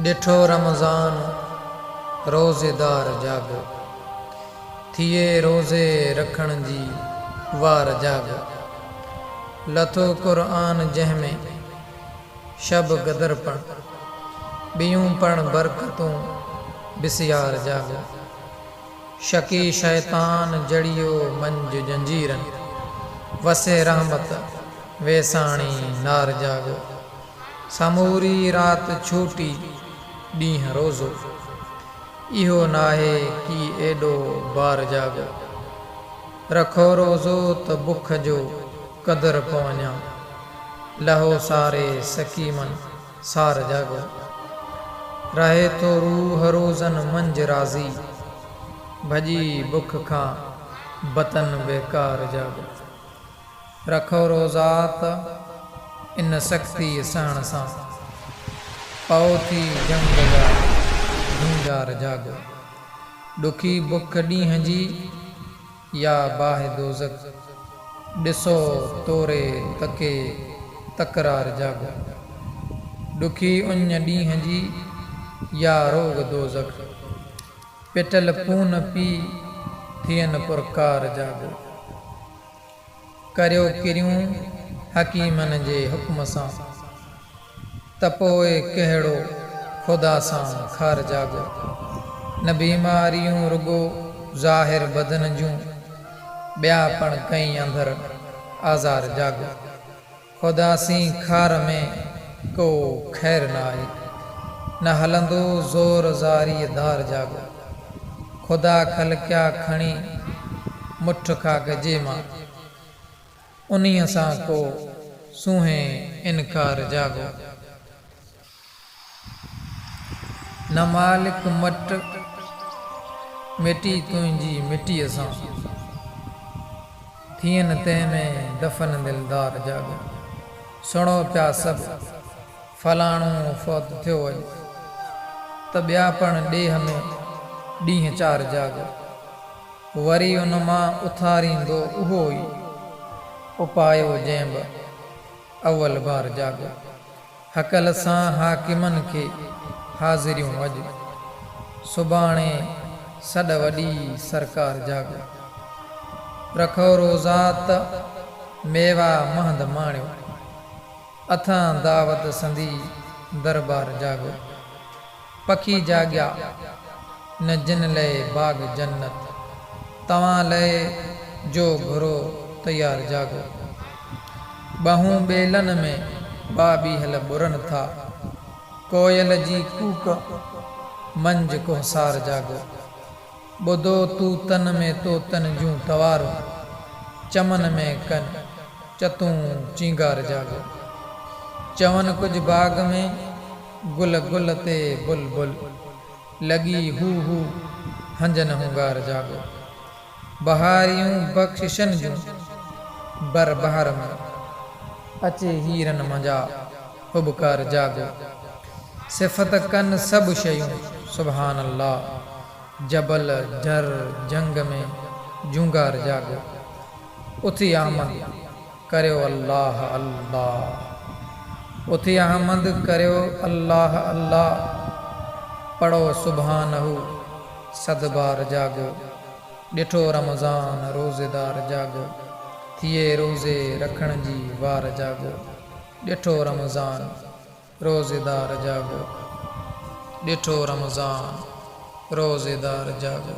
ڏٺو رمضان روزيدار جاڳو، ٿئي روزي رکڻ جي وار جاڳو. لٿو قرآن جنهن ۾ شب قدر پڻ، ٻيون پڻ برڪتون بسيار جاڳو. شقي شيطان جڙيو منجهه جنجيرن، وسي رحمت ويساڻي نار جاڳو. سموري رات ڇوٽي ڏينهن روزو، اهو ناهي ڪي ايڏو بار جاڳو. رکو روزو ته بک جو قدر پوڃان، لهو ساري سقيمن سار جاڳو. رهي ٿو روح روزن منجهه راضي، ڀڄي بک کان بطن بيڪار جاڳو. رکو روزا ته ان سختيء سهڻ سان، پئو ٿي جنگ جا جهونجهار جاڳو. ڏکي بک ڏينهن جي يا باهه دوزخ، ڏسو توري تڪي تڪرار جاڳو. ڏکي اڃ ڏينهن جي يا روڳ دوزخ، پٽل پون پي ٿين پرڪار جاڳو. ڪريو ڪريون حڪيمن جي حڪم سان، ته پوء ڪهڙو خدا سان خار جاڳو. نه بيماريون رڳو ظاهر بدن جون، ٻيا پڻ ڪئين اندر آزار جاڳو. خدا سين خار ۾ ڪو خير نه آهي، نه هلندو زور زاريء ڌار جاڳو. خدا خلقيا کڻي مٺ خاڪ جي مان، انهيء سان ڪو سونهين انڪار جاڳو. نه مالڪ مٽ مٽي تنهنجي مٽيء سان، ٿين تنهن ۾ دفن دلدار جاڳو. سڻو پيا سڀ فلاڻو فوت ٿيو اڄ، ته ٻيا پڻ ڏيهه ۾ ڏينهن چار جاڳو. وري ان مان اٿاريندو اهو ئي، اپايو جنهن به اول بار جاڳو. هڪل سان حاڪمن کي حاضريون اڄ، سڀاڻي سڏ وڏي سرڪار جاڳو. رکو روزا ته ميوا مهند ماڻيو، اٿان دعوت سندي دربار جاڳو. پکي جاڳيا نه جن لئه باغ جنت، توهان لئه جو گهرو تيار جاڳو. ٻهون ٻيلن ۾ ٻاٻيهل ٻرن ٿا، ڪوئل جي ڪوڪ منجهه ڪوهسار جاڳو. ٻڌو توتن ۾ طوطن جون توارون، چمن ۾ ڪن چتون چينگار جاڳو. چون ڪجهه باغ ۾ گل گل تي بلبل، لڳي هو هو هنجن هونگار جاڳو. بهاريون بخششن جون بر بحر ۾، اچي هيرن منجها هٻڪار جاڳو. صفت ڪن سڀ شيون سبحان الله، جبل جر جهنگ ۾ جهونگار جاڳو. اٿي احمد ڪريو الله الله، اٿي احمد ڪريو الله الله، پڙهو سبحانه صد بار جاڳو. ڏٺو رمضان روزيدار جاڳو، ٿئي روزي رکڻ جي وار جاڳو. ڏٺو رمضان روزيدار جاڳو، ڏٺو رمضان روزيدار جاڳو.